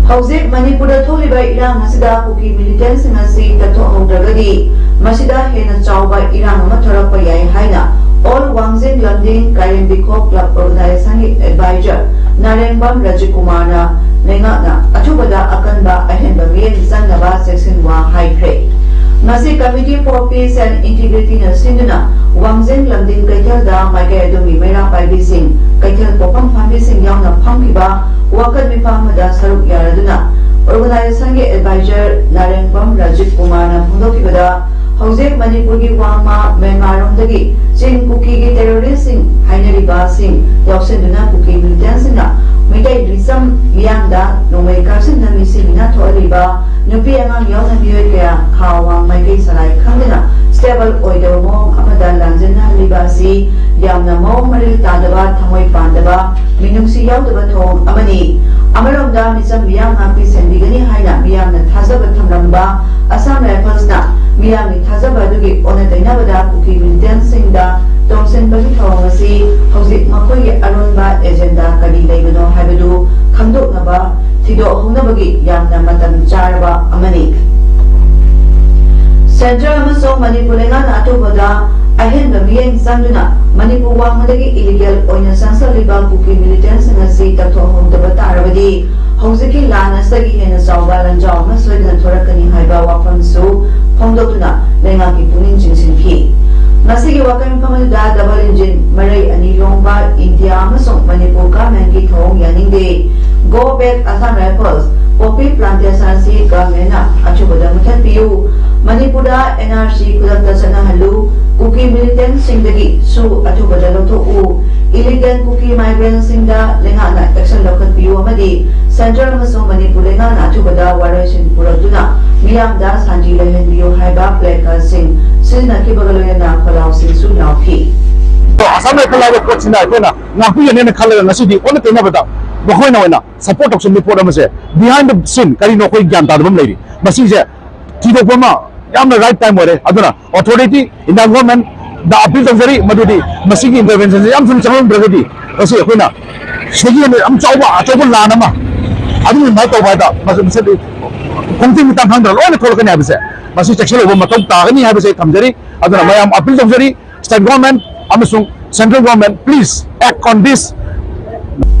ꯍꯧꯖꯤꯛ ꯃꯅꯤꯄꯨꯔꯗ ꯊꯣꯛꯂꯤꯕ ꯏꯔꯥꯡ ꯑꯁꯤꯗ ꯀꯨꯀꯤ ꯃꯤꯂꯤꯇꯦꯟꯠꯁꯤꯡ ꯑꯁꯤ ꯀꯠꯊꯣꯛꯍꯧꯗ꯭ꯔꯒꯗꯤ ꯃꯁꯤꯗ ꯍꯦꯟꯅ ꯆꯥꯎꯕ ꯏꯔꯥꯡ ꯑꯃ ꯊꯣꯔꯛꯄ ꯌꯥꯏ ꯍꯥꯏꯅ ꯑꯣꯜ ꯋꯥꯡꯖꯤꯡ ꯂꯝꯗꯤꯡ ꯀꯥꯏꯔꯦꯝꯕꯤ ꯈꯣꯛ ꯀ꯭ꯂꯕ ꯑꯣꯔꯒꯅꯥꯏꯖꯦꯁꯟꯒꯤ ꯑꯦꯗꯚꯥꯏꯖꯔ ꯅꯥꯔꯦꯡꯕꯝ ꯔꯥꯖꯤꯕ ꯀꯨꯃꯥꯔꯅ ꯂꯩꯉꯥꯛꯅ ꯑꯊꯨꯕꯗ ꯑꯀꯟꯕ ꯑꯍꯦꯟꯕ ꯃꯤꯠꯌꯦꯡ ꯆꯪꯅꯕ ꯆꯦꯛꯁꯤꯟ ꯋꯥ ꯍꯥꯏꯈ꯭ꯔꯦ꯫ ꯉꯁꯤ Committee for Peace and Integrityꯅ ꯁꯤꯟꯗꯨꯅ ꯋꯥꯡꯖꯤꯡ ꯂꯝꯗꯤꯡ ꯀꯩꯊꯦꯜꯗ ꯃꯥꯏꯀꯩ ꯑꯗꯨꯒꯤ ꯃꯩꯔꯥ ꯄꯥꯏꯕꯤꯁꯤꯡ, ꯀꯩꯊꯦꯜ ꯄꯣꯛꯐꯝ ꯐꯝꯕꯤꯁꯤꯡ ꯌꯥꯎꯅ ꯐꯝꯈꯤꯕ ꯋꯥꯀꯠ ꯃꯤꯐꯝ ꯑꯃꯗ ꯁꯔꯨꯛ ꯌꯥꯔꯗꯨꯅ ꯑꯣꯔꯒꯅꯥꯏꯖꯦꯁꯟꯒꯤ ꯑꯦꯗꯚꯥꯏꯖꯔ ꯅꯥꯔꯦꯡꯕꯝ ꯔꯥꯖꯤꯕ ꯀꯨꯃꯥꯔꯅ ꯐꯣꯡꯗꯣꯛꯈꯤꯕꯗ, ꯍꯧꯖꯤꯛ ꯃꯅꯤꯄꯨꯔꯒꯤ ꯋꯥꯡꯃ ꯃ꯭ꯌꯥꯟꯃꯥꯔꯔꯣꯝꯗꯒꯤ ꯆꯤꯡ ꯀꯨꯀꯤꯒꯤ ꯇꯦꯔꯣꯔꯤꯁꯁꯤꯡ ꯍꯥꯏꯅꯔꯤꯕꯁꯤꯡ ꯌꯥꯎꯁꯤꯟꯗꯨꯅ ꯀꯨꯀꯤ ꯃꯤꯂꯤꯇꯦꯟꯠꯁꯤꯡꯅ ꯃꯩꯇꯩ ꯂꯨꯏꯆꯝ ꯃꯤꯌꯥꯝꯗ ꯅꯣꯡꯃꯩ ꯀꯥꯞꯁꯤꯟꯅ ꯃꯤꯁꯤ ꯃꯤꯅꯥ ꯊꯣꯛꯍꯜꯂꯤꯕ ꯅꯨꯄꯤ ꯑꯉꯥꯡ ꯌꯥꯎꯅ ꯃꯤꯑꯣꯏ ꯀꯌꯥ ꯈꯥ ꯋꯥꯡ ꯃꯥꯏꯀꯩ ꯁꯂꯥꯏ ꯈꯪꯗꯅ stable ꯑꯣꯏꯗꯕ ꯃꯑꯣꯡ ꯑꯃꯗ ꯂꯥꯟꯖꯦꯟꯅꯍꯜꯂꯤꯕ ꯑꯁꯤ ꯌꯥꯝꯅ ꯃꯑꯣꯡ ꯃꯔꯤꯜ ꯇꯥꯗꯕ, ꯊꯃꯣꯏ ꯄꯥꯟꯗꯕ, ꯃꯤꯅꯨꯡꯁꯤ ꯌꯥꯎꯗꯕ ꯊꯧꯑꯣꯡ ꯑꯃꯅꯤ꯫ ꯑꯃꯔꯣꯝꯗ ꯃꯤꯆꯝ ꯃꯤꯌꯥꯝ ꯉꯥꯛꯄꯤ ꯁꯦꯟꯕꯤꯒꯅꯤ ꯍꯥꯏꯅ ꯃꯤꯌꯥꯝꯅ ꯊꯥꯖꯕ ꯊꯝꯂꯝꯕ Assam Riflesꯅ ꯃꯤꯌꯥꯝꯒꯤ ꯊꯥꯖꯕ ꯑꯗꯨꯒꯤ ꯑꯣꯟꯅ ꯇꯩꯅꯕꯗ ꯀꯨꯀꯤ militantꯁꯤꯡꯗ ꯇꯣꯡꯁꯤꯟꯕꯒꯤ ꯊꯧꯑꯣꯡ ꯑꯁꯤ ꯍꯧꯖꯤꯛ ꯃꯈꯣꯏꯒꯤ ꯑꯔꯣꯟꯕ agenda ꯀꯔꯤ ꯂꯩꯕꯅꯣ ꯍꯥꯏꯕꯗꯨ ꯈꯪꯗꯣꯛꯅꯕ ꯊꯤꯗꯣꯛꯍꯧꯅꯕꯒꯤ ꯌꯥꯝꯅ ꯃꯇꯝ ꯆꯥꯔꯕ ꯑꯃꯅꯤ꯫ Central ꯑꯃꯁꯨꯡ ꯃꯅꯤꯄꯨꯔ ꯂꯩꯉꯥꯛꯅ ꯑꯊꯨꯕꯗ ꯑꯍꯦꯟꯕ ꯃꯤꯠꯌꯦꯡ ꯆꯪꯗꯨꯅ ꯃꯅꯤꯄꯨꯔ ꯋꯥꯡꯃꯗꯒꯤ illegal ꯑꯣꯏꯅ ꯆꯪꯁꯤꯜꯂꯤꯕ ꯀꯨꯀꯤ militantꯁꯤꯡ ꯑꯁꯤ ꯇꯛꯊꯣꯛꯍꯧꯗꯕ ꯇꯥꯔꯕꯗꯤ ꯍꯧꯖꯤꯛꯀꯤ ꯂꯥꯟ ꯑꯁꯤꯗꯒꯤ ꯍꯦꯟꯅ ꯆꯥꯎꯕ ꯂꯥꯟꯖꯥꯎ ꯑꯃ ꯁꯣꯏꯗꯅ ꯊꯣꯔꯛꯀꯅꯤ ꯍꯥꯏꯕ ꯋꯥꯐꯝꯁꯨ ꯐꯣꯡꯗꯣꯛꯇꯨꯅ ꯂꯩꯉꯥꯛꯀꯤ ꯄꯨꯛꯅꯤꯡ ꯆꯤꯡꯁꯤꯟꯈꯤ꯫ ꯉꯁꯤꯒꯤ ꯋꯥꯀꯠ ꯃꯤꯐꯝ ꯑꯗꯨꯗ double engine ꯃꯔꯩ ꯑꯅꯤ ꯂꯣꯡꯕ ꯏꯟꯗꯤꯌꯥ ꯑꯃꯁꯨꯡ ꯃꯅꯤꯄꯨꯔ governmentꯀꯤ ꯊꯧꯑꯣꯡ ꯌꯥꯅꯤꯡꯗꯦ, Go back Assam Rifles, poppy plantation ꯑꯁꯤ governmentꯅ ꯑꯊꯨꯕꯗ ꯃꯨꯊꯠꯄꯤꯌꯨ, ꯃꯅꯤꯄꯨꯔꯗ NRC ꯈꯨꯗꯛꯇ ꯆꯠꯅꯍꯜꯂꯨ, ꯀꯨꯀꯤ militantꯁꯤꯡꯗꯒꯤ ꯁꯨ ꯑꯊꯨꯕꯗ ꯂꯧꯊꯣꯛꯎ, illegal ꯀꯨꯀꯤ migrantꯁꯤꯡꯗ ꯂꯩꯉꯥꯛꯅ action ꯂꯧꯈꯠꯄꯤꯌꯨ ꯑꯃꯗꯤ Central ꯑꯃꯁꯨꯡ ꯃꯅꯤꯄꯨꯔ ꯂꯩꯉꯥꯛꯅ ꯑꯊꯨꯕꯗ ꯋꯥꯔꯣꯏꯁꯤꯟ ꯄꯨꯔꯛꯇꯨꯅ ꯃꯤꯌꯥꯝꯗ ꯁꯥꯟꯇꯤ ꯂꯩꯍꯟꯕꯤꯌꯨ ꯍꯥꯏꯕ placardꯁꯤꯡ ꯁꯤꯖꯤꯟꯅꯈꯤꯕꯒ ꯂꯣꯏꯅꯅ ꯈꯣꯜꯂꯥꯎꯁꯤꯡꯁꯨ ꯂꯥꯎꯈꯤ꯫ ꯑꯁꯥꯝ ꯔꯥꯏꯐꯜ ꯍꯥꯏꯕ ꯄꯣꯠꯁꯤꯅ ꯑꯩꯈꯣꯏꯅ ꯉꯥꯛꯄꯤꯒꯅꯦꯅ ꯈꯜꯂꯒ ꯉꯁꯤꯗꯤ ꯑꯣꯟꯅ ꯇꯩꯅꯕꯗ ꯃꯈꯣꯏꯅ ꯑꯣꯏꯅ support ꯇꯧꯁꯤꯟꯕꯒꯤ ꯄꯣꯠ ꯑꯃꯁꯦ behind the scene ꯀꯔꯤꯅꯣ ꯑꯩꯈꯣꯏ ꯒ꯭ꯌꯥꯟ ꯇꯥꯗꯕ ꯑꯃ ꯂꯩꯔꯤ꯫ ꯃꯁꯤꯁꯦ ꯊꯤꯗꯣꯛꯄ ꯑꯃ ꯌꯥꯝꯅ right time ꯑꯣꯏꯔꯦ꯫ ꯑꯗꯨꯅ authority, Indian governmentꯗ appeal ꯇꯧꯖꯔꯤ, ꯃꯗꯨꯗꯤ ꯃꯁꯤꯒꯤ interventionꯁꯦ ꯌꯥꯝ ꯊꯨꯅ ꯆꯪꯍꯟꯗ꯭ꯔꯒꯗꯤ ꯉꯁꯤ ꯑꯩꯈꯣꯏꯅ ꯁꯤꯒꯤ ꯍꯦꯟꯅ ꯌꯥꯝ ꯆꯥꯎꯕ ꯑꯆꯧꯕ ꯂꯥꯟ ꯑꯃ ꯑꯗꯨꯒꯨꯝꯕ ꯇꯧꯕ ꯍꯥꯏꯗ ꯃꯁꯤ, ꯃꯁꯤꯗꯤ ꯈꯣꯡꯊꯤꯡ ꯃꯇꯥꯡ ꯈꯪꯗꯅ ꯂꯣꯏꯅ ꯊꯣꯛꯂꯛꯀꯅꯤ ꯍꯥꯏꯕꯁꯦ ꯃꯁꯤ ꯆꯦꯛꯁꯤꯜꯍꯧꯕ ꯃꯊꯧ ꯇꯥꯒꯅꯤ ꯍꯥꯏꯕꯁꯦ ꯑꯩ ꯊꯝꯖꯔꯤ꯫ ꯑꯗꯨꯅ ꯃꯌꯥꯝ appeal ꯇꯧꯖꯔꯤ, state government ꯑꯃꯁꯨꯡ central government, please act on this꯫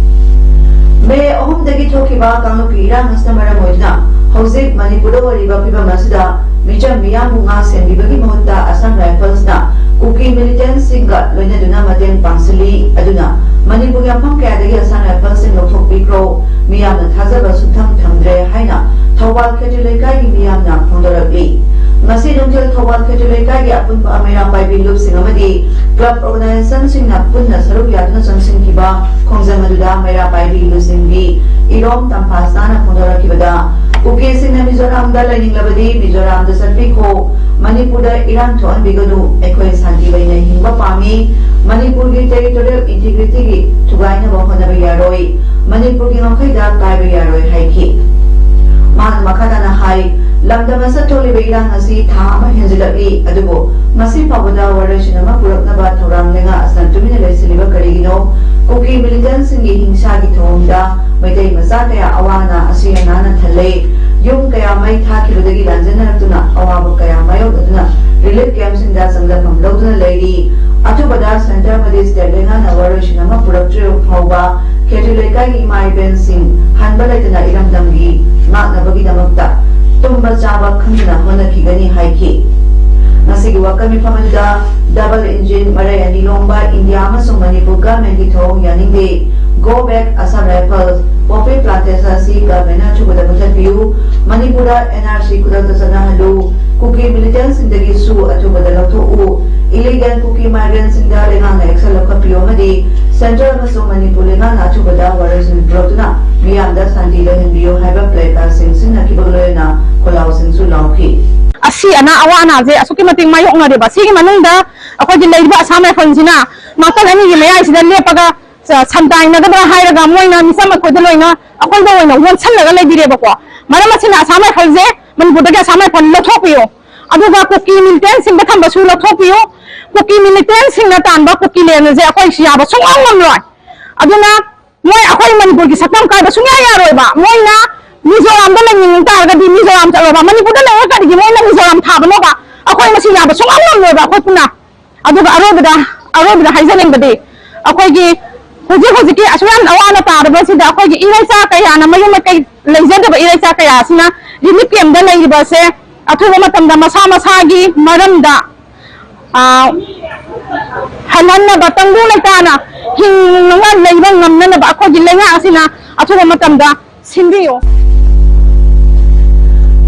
ꯃꯦ ꯑꯍꯨꯝꯗꯒꯤ ꯊꯣꯛꯈꯤꯕ ꯀꯥꯡꯂꯨꯞꯀꯤ ꯏꯔꯥꯡ ꯑꯁꯤꯅ ꯃꯔꯝ ꯑꯣꯏꯗꯨꯅ ꯍꯧꯖꯤꯛ ꯃꯅꯤꯄꯨꯔꯗ ꯑꯣꯏꯔꯤꯕ ꯐꯤꯕꯝ ꯑꯁꯤꯗ ꯃꯤꯆꯝ ꯃꯤꯌꯥꯝꯕꯨ ꯉꯥꯛ ꯁꯦꯟꯕꯤꯕꯒꯤ ꯃꯍꯨꯠꯇ Assam Riflesꯅ ꯀꯨꯀꯤ militantꯁꯤꯡꯒ ꯂꯣꯏꯅꯗꯨꯅ ꯃꯇꯦꯡ ꯄꯥꯡꯁꯤꯜꯂꯤ꯫ ꯑꯗꯨꯅ ꯃꯅꯤꯄꯨꯔꯒꯤ ꯃꯐꯝ ꯀꯌꯥꯗꯒꯤ Assam Riflesꯁꯤꯡ ꯂꯧꯊꯣꯛꯄꯤꯈ꯭ꯔꯣ, ꯃꯤꯌꯥꯝꯅ ꯊꯥꯖꯕ ꯁꯨꯡꯊꯝ ꯊꯝꯗ꯭ꯔꯦ ꯍꯥꯏꯅ ꯊꯧꯕꯥꯜ ꯈꯦꯇ꯭ꯔꯤ ꯂꯩꯀꯥꯏꯒꯤ ꯃꯤꯌꯥꯝꯅ ꯐꯣꯡꯗꯣꯔꯛꯂꯤ꯫ ꯉꯁꯤ ꯅꯨꯡꯊꯤꯜ ꯊꯧꯕꯥꯜ ꯈꯦꯇ꯭ꯔꯤ ꯂꯩꯀꯥꯏꯒꯤ ꯑꯄꯨꯟꯕ ꯃꯩꯔꯥ ꯄꯥꯏꯕꯤ ꯂꯨꯞꯁꯤꯡ ꯑꯃꯗꯤ club organizationꯁꯤꯡꯅ ꯄꯨꯟꯅ ꯁꯔꯨꯛ ꯌꯥꯗꯨꯅ ꯆꯪꯁꯤꯟꯈꯤꯕ ꯈꯣꯡꯖꯪ ꯑꯗꯨꯗ ꯃꯩꯔꯥ ꯄꯥꯏꯕꯤ ꯂꯨꯞꯁꯤꯡꯒꯤ ꯏꯔꯣꯝ ꯇꯝꯐꯥꯁꯅꯥꯅ ꯐꯣꯡꯗꯣꯔꯛꯈꯤꯕꯗ, ꯀꯨꯀꯤꯁꯤꯡꯅ ꯃꯤꯖꯣꯔꯥꯝꯗ ꯂꯩꯅꯤꯡꯂꯕꯗꯤ ꯃꯤꯖꯣꯔꯥꯝꯗ ꯆꯠꯄꯤꯈꯣ꯫ ꯃꯅꯤꯄꯨꯔꯗ ꯏꯔꯥꯡ ꯊꯣꯛꯍꯟꯕꯤꯒꯅꯨ꯫ ꯑꯩꯈꯣꯏ ꯁꯥꯟꯇꯤ ꯂꯩꯅ ꯍꯤꯡꯕ ꯄꯥꯝꯃꯤ꯫ ꯃꯅꯤꯄꯨꯔꯒꯤ territorial integrityꯒꯤ ꯊꯨꯒꯥꯏꯅꯕ ꯍꯣꯠꯅꯕ ꯌꯥꯔꯣꯏ꯫ ꯃꯅꯤꯄꯨꯔꯒꯤ ꯉꯝꯈꯩꯗ ꯀꯥꯏꯕ ꯌꯥꯔꯣꯏ ꯍꯥꯏꯈꯤ꯫ ꯃꯍꯥꯛꯅ ꯃꯈꯥ ꯇꯥꯅ ꯍꯥꯏ, ꯂꯝꯗꯝ ꯑꯁꯤꯗ ꯊꯣꯛꯂꯤꯕ ꯏꯔꯥꯡ ꯑꯁꯤ ꯊꯥ ꯑꯃ ꯍꯦꯟꯖꯤꯜꯂꯛꯂꯤ, ꯑꯗꯨꯕꯨ ꯉꯁꯤ ꯐꯥꯎꯕꯗ ꯋꯥꯔꯣꯏꯁꯤꯟ ꯑꯃ ꯄꯨꯔꯛꯅꯕ ꯊꯧꯔꯥꯡ ꯂꯩꯉꯥꯛ ꯑꯁꯤꯅ ꯇꯨꯃꯤꯟꯅ ꯂꯩꯁꯤꯜꯂꯤꯕ ꯀꯔꯤꯒꯤꯅꯣ? ꯀꯨꯀꯤ militantꯁꯤꯡꯒꯤ ꯍꯤꯡꯁꯥꯒꯤ ꯊꯧꯑꯣꯡꯗ ꯃꯩꯇꯩ ꯃꯆꯥ ꯀꯌꯥ ꯑꯋꯥ ꯑꯅꯥ ꯑꯁꯤ ꯑꯅꯥꯅ ꯊꯜꯂꯦ꯫ ꯌꯨꯝ ꯀꯌꯥ ꯃꯩ ꯊꯥꯈꯤꯕꯗꯒꯤ ꯂꯥꯟꯖꯦꯟꯅꯔꯛꯇꯨꯅ ꯑꯋꯥꯕ ꯀꯌꯥ ꯃꯥꯌꯣꯛꯅꯗꯨꯅ relief campꯁꯤꯡꯗ ꯆꯪꯖꯐꯝ ꯂꯧꯗꯨꯅ ꯂꯩꯔꯤ꯫ ꯑꯊꯨꯕꯗ centre ꯑꯃꯗꯤ state ꯂꯩꯉꯥꯛꯅ ꯋꯥꯔꯣꯏꯁꯤꯟ ꯑꯃ ꯄꯨꯔꯛꯇ꯭ꯔꯤꯕ ꯐꯥꯎꯕ ꯈꯦꯇ꯭ꯔꯤ ꯂꯩꯀꯥꯏꯒꯤ ꯏꯃꯥ ꯏꯕꯦꯟꯁꯤꯡ ꯍꯟꯕ ꯂꯩꯇꯅ ꯏꯔꯝꯗꯝꯒꯤ ꯉꯥꯛꯅꯕꯒꯤꯗꯃꯛꯇ ꯇꯨꯝꯕ ꯆꯥꯕ ꯈꯪꯗꯅ ꯍꯣꯠꯅꯈꯤꯒꯅꯤ ꯍꯥꯏꯈꯤ꯫ ꯉꯁꯤꯒꯤ ꯋꯥꯀꯠ ꯃꯤꯐꯝ ꯑꯗꯨꯗ double engine ꯃꯔꯩ ꯑꯅꯤ ꯂꯣꯡꯕ ꯏꯟꯗꯤꯌꯥ ꯑꯃꯁꯨꯡ ꯃꯅꯤꯄꯨꯔ governmentꯀꯤ ꯊꯧꯑꯣꯡ ꯌꯥꯅꯤꯡꯗꯦ, Go back Assam Rifles, poppy plantation ꯑꯁꯤ governmentꯅ ꯑꯊꯨꯕꯗ ꯃꯨꯊꯠꯄꯤꯌꯨ, ꯃꯅꯤꯄꯨꯔꯗ NRC ꯈꯨꯗꯛꯇ ꯆꯠꯅꯍꯜꯂꯨ, ꯀꯨꯀꯤ militantꯁꯤꯡꯗꯒꯤꯁꯨ ꯑꯊꯨꯕꯗ ꯂꯧꯊꯣꯛꯎ, illegal ꯀꯨꯀꯤ migrantꯁꯤꯡꯗ ꯂꯩꯉꯥꯛꯅ action ꯂꯧꯈꯠꯄꯤꯌꯨ ꯑꯃꯗꯤ central ꯑꯃꯁꯨꯡ ꯃꯅꯤꯄꯨꯔ ꯂꯩꯉꯥꯛꯅ ꯑꯊꯨꯕꯗ ꯋꯥꯔꯣꯏꯁꯤꯟ ꯄꯨꯔꯛꯇꯨꯅ ꯃꯤꯌꯥꯝꯗ ꯁꯥꯟꯇꯤ ꯂꯩꯍꯟꯕꯤꯌꯨ ꯍꯥꯏꯕ placardsꯁꯤꯡ ꯁꯤꯖꯤꯟꯅꯈꯤꯕꯒ ꯂꯣꯏꯅꯅ ꯈꯣꯜꯂꯥꯎꯁꯤꯡꯁꯨ ꯂꯥꯎꯈꯤ꯫ ꯑꯁꯤ ꯑꯅꯥ ꯑꯋꯥ ꯑꯅꯥꯁꯦ ꯑꯁꯨꯛꯀꯤ ꯃꯇꯤꯛ ꯃꯥꯌꯣꯛꯅꯔꯦꯕ꯫ ꯁꯤꯒꯤ ꯃꯅꯨꯡꯗ ꯑꯩꯈꯣꯏꯒꯤ ꯂꯩꯔꯤꯕ Assam Riflesꯁꯤꯅ ꯅꯥꯀꯜ ꯑꯅꯤꯒꯤ ꯃꯌꯥꯏꯁꯤꯗ ꯂꯦꯞꯄꯒ ꯁ-, ꯁꯟꯗꯥꯏꯅꯒꯗ꯭ꯔꯥ ꯍꯥꯏꯔꯒ ꯃꯣꯏꯅ ꯃꯤꯆꯝ ꯑꯩꯈꯣꯏꯗ ꯂꯣꯏꯅ, ꯑꯩꯈꯣꯏꯗ ꯑꯣꯏꯅ ꯑꯣꯟꯁꯜꯂꯒ ꯂꯩꯕꯤꯔꯦꯕꯀꯣ꯫ ꯃꯔꯝ ꯑꯁꯤꯅ Assam Riflesꯁꯦ ꯃꯅꯤꯄꯨꯔꯗꯒꯤ Assam Rifles ꯂꯧꯊꯣꯛꯄꯤꯌꯨ, ꯑꯗꯨꯒ ꯀꯨꯀꯤ militantꯁꯤꯡꯗ ꯊꯝꯕꯁꯨ ꯂꯧꯊꯣꯛꯄꯤꯌꯨ꯫ ꯀꯨꯀꯤ militantꯁꯤꯡꯅ ꯇꯥꯟꯕ ꯀꯨꯀꯤ land ꯑꯁꯦ ꯑꯩꯈꯣꯏ ꯌꯥꯕ ꯁꯨꯡꯉꯝ ꯉꯝꯂꯣꯏ꯫ ꯑꯗꯨꯅ ꯃꯣꯏ ꯑꯩꯈꯣꯏ ꯃꯅꯤꯄꯨꯔꯒꯤ ꯁꯛꯇꯝ ꯀꯥꯏꯕ ꯁꯨꯡꯌꯥ ꯌꯥꯔꯣꯏꯕ꯫ ꯃꯣꯏꯅ ꯃꯤꯖꯣꯔꯥꯝꯗ ꯂꯩꯅꯤꯡ ꯇꯥꯔꯒꯗꯤ ꯃꯤꯖꯣꯔꯥꯝ ꯆꯠꯂꯣꯕ꯫ ꯃꯅꯤꯄꯨꯔꯗ ꯂꯩꯔꯒ ꯀꯔꯤꯒꯤ ꯃꯣꯏꯅ ꯃꯤꯖꯣꯔꯥꯝ ꯊꯥꯕꯅꯣꯕ? ꯑꯩꯈꯣꯏ ꯃꯁꯤ ꯌꯥꯕ ꯁꯨꯡꯉꯝ ꯉꯝꯂꯣꯏꯕ ꯑꯩꯈꯣꯏ ꯄꯨꯟꯅ꯫ ꯑꯗꯨꯒ ꯑꯔꯣꯏꯕꯗ, ꯑꯔꯣꯏꯕꯗ ꯍꯥꯏꯖꯅꯤꯡꯕꯗꯤ, ꯑꯩꯈꯣꯏꯒꯤ ꯍꯧꯖꯤꯛ ꯍꯧꯖꯤꯛꯀꯤ ꯑꯁꯨꯛ ꯌꯥꯝ ꯑꯋꯥ ꯑꯅꯥ ꯇꯥꯔꯕꯁꯤꯗ ꯑꯩꯈꯣꯏꯒꯤ ꯏꯔꯩꯆꯥ ꯀꯌꯥꯅ, ꯃꯌꯨꯝ ꯃꯀꯩ ꯂꯩꯖꯗꯕ ꯏꯔꯩꯆꯥ ꯀꯌꯥ ꯑꯁꯤꯅ relief campꯇ ꯂꯩꯔꯤꯕ ꯑꯁꯦ ꯑꯊꯨꯕ ꯃꯇꯝꯗ ꯃꯁꯥ ꯃꯁꯥꯒꯤ ꯃꯔꯝꯗ, ꯑ, ꯍꯜꯍꯟꯅꯕ, ꯇꯪꯗꯨ ꯂꯩꯇꯥꯅ ꯍꯤꯡꯅꯕ ꯂꯩꯕ ꯉꯝꯅꯅꯕ ꯑꯩꯈꯣꯏꯒꯤ ꯂꯩꯉꯥꯛ ꯑꯁꯤꯅ ꯑꯊꯨꯕ ꯃꯇꯝꯗ ꯁꯤꯟꯕꯤꯌꯨ꯫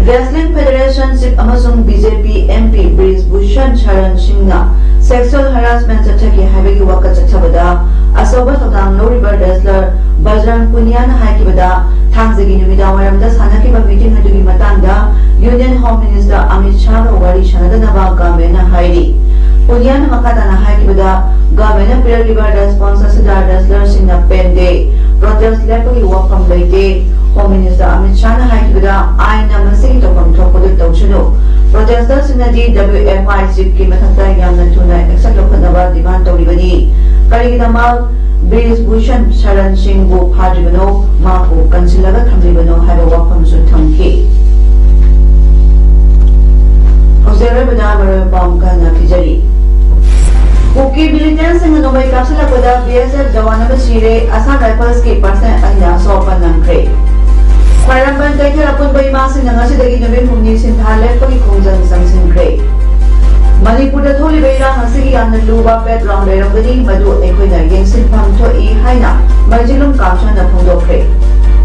Wrestling Federation Chief ꯑꯃꯁꯨꯡ BJP MP ꯕ꯭ꯔꯤꯖ ꯚꯨꯁꯟ ꯁꯔꯟ ꯁꯤꯡꯅ sexual harassment ꯆꯠꯊꯈꯤ ꯍꯥꯏꯕꯒꯤ ꯋꯥꯀꯠ ꯆꯠꯊꯕꯗ ꯑꯆꯧꯕ ꯊꯧꯗꯥꯡ ꯂꯧꯔꯤꯕ wrestler ꯕꯖꯔꯪ ꯄꯨꯅꯤꯌꯥꯅ ꯍꯥꯏꯈꯤꯕꯗ, ꯊꯥꯡꯖꯒꯤ ꯅꯨꯃꯤꯗꯥꯡ ꯋꯥꯏꯔꯝꯗ ꯁꯥꯟꯅꯈꯤꯕ meeting ꯑꯗꯨꯒꯤ ꯃꯇꯥꯡꯗ Union Home Minister ꯑꯃꯤꯠ ꯁꯥꯍꯒ ꯋꯥꯔꯤ ꯁꯥꯟꯅꯗꯅꯕ governmentꯅ ꯍꯥꯏꯔꯤ꯫ ꯄꯨꯅꯤꯌꯥꯅ ꯃꯈꯥ ꯇꯥꯅ ꯍꯥꯏꯈꯤꯕꯗ, governmentꯅ ꯄꯤꯔꯛꯂꯤꯕ response ꯑꯁꯤꯗ wrestlerꯁꯤꯡꯅ ꯄꯦꯟꯗꯦ, protest ꯂꯦꯞꯄꯒꯤ ꯋꯥꯐꯝ ꯂꯩꯇꯦ꯫ Home Minister ꯑꯃꯤꯠ ꯁꯥꯍꯅ ꯍꯥꯏꯈꯤꯕꯗ, ꯑꯥꯏꯟꯅ ꯃꯁꯤꯒꯤ ꯇꯧꯐꯝ ꯊꯣꯛꯄꯗꯨ ꯇꯧꯁꯅꯨ, protesterꯁꯤꯡꯅꯗꯤ W F I chiefꯀꯤ ꯃꯊꯛꯇ ꯌꯥꯝꯅ ꯊꯨꯅ action ꯂꯧꯈꯠꯅꯕ demand ꯇꯧꯔꯤꯕꯅꯤ꯫ ꯀꯔꯤꯒꯤꯗꯃꯛ ꯕ꯭ꯔꯤꯖ ꯚꯨꯁꯟ ꯁꯔꯟ ꯁꯤꯡꯕꯨ ꯐꯥꯗ꯭ꯔꯤꯕꯅꯣ? ꯃꯍꯥꯛꯄꯨ ꯀꯟꯁꯤꯜꯂꯒ ꯊꯝꯂꯤꯕꯅꯣ ꯍꯥꯏꯕ ꯋꯥꯐꯝꯁꯨ ꯊꯝꯈꯤ꯫ ꯍꯧꯖꯤꯛ ꯑꯔꯣꯏꯕꯗ ꯃꯔꯨꯑꯣꯏꯕ ꯄꯥꯎ ꯑꯃꯨꯛꯀ ꯍꯟꯅ ꯄꯤꯖꯔꯤ꯫ ꯀꯨꯀꯤ militantꯁꯤꯡꯅ ꯅꯣꯡꯃꯩ ꯀꯥꯞꯁꯤꯜꯂꯛꯄꯗ B S F ꯖꯋꯥꯟ ꯑꯃ ꯁꯤꯔꯦ, Assam Riflesꯀꯤ personnel ꯑꯅꯤꯅ ꯑꯁꯣꯛ ꯑꯄꯟ ꯅꯪꯈ꯭ꯔꯦ꯫ ꯈ꯭ꯋꯥꯏꯔꯝꯕꯟ ꯀꯩꯊꯦꯜ ꯑꯄꯨꯟꯕ ꯏꯃꯥꯁꯤꯡꯅ ꯉꯁꯤꯗꯒꯤ ꯅꯨꯃꯤꯠ ꯍꯨꯝꯅꯤ ꯁꯤꯟꯊꯥ ꯂꯦꯞꯄꯒꯤ ꯈꯣꯡꯖꯪ ꯆꯪꯁꯤꯟꯈ꯭ꯔꯦ꯫ ꯃꯅꯤꯄꯨꯔꯗ ꯊꯣꯛꯂꯤꯕ ꯏꯔꯥꯡ ꯑꯁꯤꯒꯤ ꯌꯥꯝꯅ ꯂꯨꯕ background ꯂꯩꯔꯝꯒꯅꯤ, ꯃꯗꯨ ꯑꯩꯈꯣꯏꯅ ꯌꯦꯡꯁꯤꯟꯐꯝ ꯊꯣꯛꯏ ꯍꯥꯏꯅ ꯃꯩꯖꯤꯂꯨꯝ ꯀꯥꯝꯁꯥꯅ ꯐꯣꯡꯗꯣꯛꯈ꯭ꯔꯦ꯫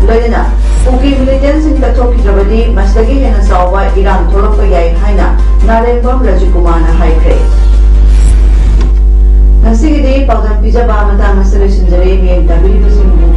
ꯂꯣꯏꯅꯅ ꯀꯨꯀꯤ militantꯁꯤꯡ ꯀꯠꯊꯣꯛꯈꯤꯗ꯭ꯔꯕꯗꯤ ꯃꯁꯤꯗꯒꯤ ꯍꯦꯟꯅ ꯆꯥꯎꯕ ꯏꯔꯥꯡ ꯊꯣꯛꯂꯛꯄ ꯌꯥꯏ ꯍꯥꯏꯅ ꯅꯥꯔꯦꯡꯕꯝ ꯔꯥꯖꯤꯀꯨꯃꯥꯔꯅ ꯍꯥꯏꯈ꯭ꯔꯦ꯫ ꯉꯁꯤꯒꯤꯗꯤ ꯄꯥꯎꯗꯝ ꯄꯤꯖꯕ ꯃꯇꯥꯡ ꯑꯁꯤꯗ ꯂꯣꯏꯁꯤꯟꯖꯔꯦ꯫ ꯃꯤꯠꯌꯦꯡ ꯇꯥꯕꯤꯔꯤꯕꯁꯤꯡꯕꯨ